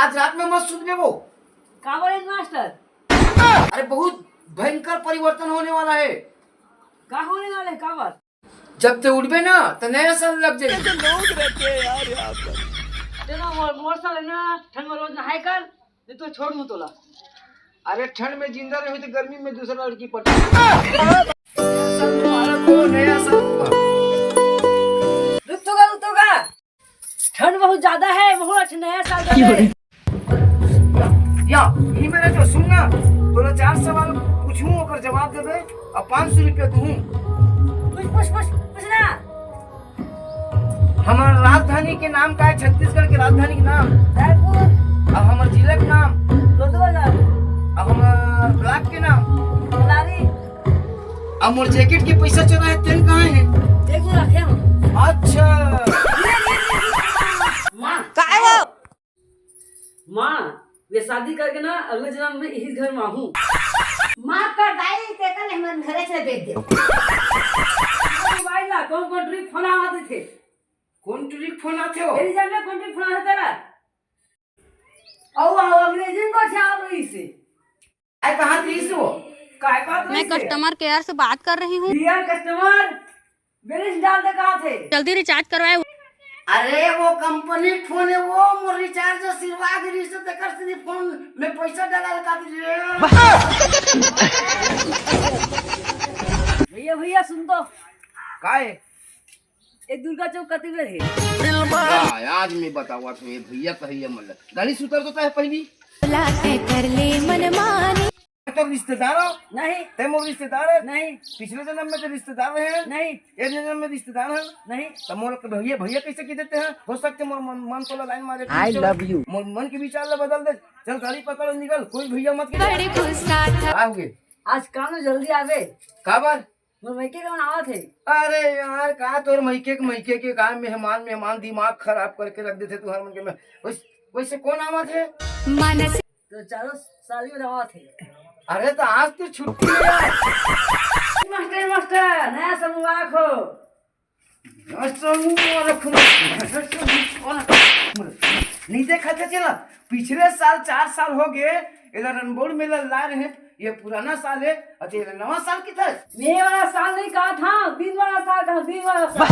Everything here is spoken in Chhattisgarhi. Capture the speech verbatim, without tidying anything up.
आज रात में मत सुतबे वो। काबर हेडमास्टर? अरे, बहुत भयंकर परिवर्तन होने वाला है। का होने वाला है, काबर? जब ते उठबे ना, तो नया साल लग जाए। तेरा मोर, मोर साल है ना, ठंड में रोज नहाए कर, नहीं तो छोड़ दूं तोला। अरे, ठंड में जिंदा रही तो गर्मी में दूसरा लड़की पटा। नया साल मुबारक हो, नया साल मुबारक। रुक तो गा, रुक तो गा। ठंड बहुत ज्यादा है, बहुत अच्छा नया साल का है। या, ई मेरे जो सुन ना, तोला चार सवाल पूछूं, ओकर जवाब देबे, और पाँच सौ रुपया दूं। पूछ, पूछ, पूछ, पूछ ना। हमार राजधानी के नाम का है? छत्तीसगढ़ के राजधानी के नाम। रायपुर। और हमार जिला के नाम। लोहरदगा। और हमार ब्लॉक के नाम। कलारी। अब मोर जैकेट के पैसा चोरा है, तेन कहाँ है? देखो, रखे हो। अच्छा। माँ। काय हो? माँ, ये शादी करके ना अगले जन्म में इही घर में आहूँ। माफ कर दाई, तेकर ले हमन घरे चले बेच दे। मोबाइल ला कौन कौन ट्रिक फोन आवा देथे? कौन ट्रिक फोन आथे हो? तेरी जान में कौन ट्रिक फोन आथे तेरा? अउ, अउ, अंग्रेजी में कुछ आ रही से। आय कहाँ रहीस वो? काय बात मैं रहीस हे? कस्टमर केयर से बात कर रही हूँ। रियल कस्टमर, बैलेंस डाल दे कहा थे। जल्दी रिचार्ज करवाए। अरे वो कंपनी फोन है, वो मोर रिचार्ज सिरवा के रिश्ते तेकर से फोन में पैसा डाला का दीजिए। भैया, भैया, सुन तो। काय? एक दुर्गा चौक कति में है? आज मैं बतावा तुम्हें, भैया कहिए, मतलब गाड़ी से उतर देता है पहली। बुलाते कर ले मनमानी। तो रिश्तेदार हो? नहीं। ते मोर रिश्तेदार है? नहीं। पिछले जन्म में तो रिश्तेदार रहे हैं? नहीं। ये जन्म में रिश्तेदार है? नहीं। तो मोर के भैया, भैया कैसे की देते हैं? हो सकते मोर मन, मन को लाइन मारे। I love you। मोर मन के विचार ले बदल दे। चल गाड़ी पकड़ और निकल, कोई भैया मत के। बड़ी गुस्सा था। आओगे? आज काम में जल्दी आवे। काबर? मोर मइके के मन आवत हे। अरे यार, का तोर मइके के, मइके के का मेहमान, मेहमान दिमाग खराब करके रख देथे तुहर मन के में। वैस-, वैसे कौन आवत हे? मानस। तो चारों साली मन आवत हे। अरे तो आज तो छुट्टी है यार। मास्टर, मास्टर, नया साल मुबारक हो। नया साल मुबारक हो। नया साल मुबारक हो। नहीं देखा था चला, पिछले साल चार साल हो गए, एला रनबौर मेला ला रहे, ये पुराना साल है, अच्छा, ये नवा साल की था? मैं वाला साल नहीं कहा था, दिन वाला साल कहा, दिन वाला साल।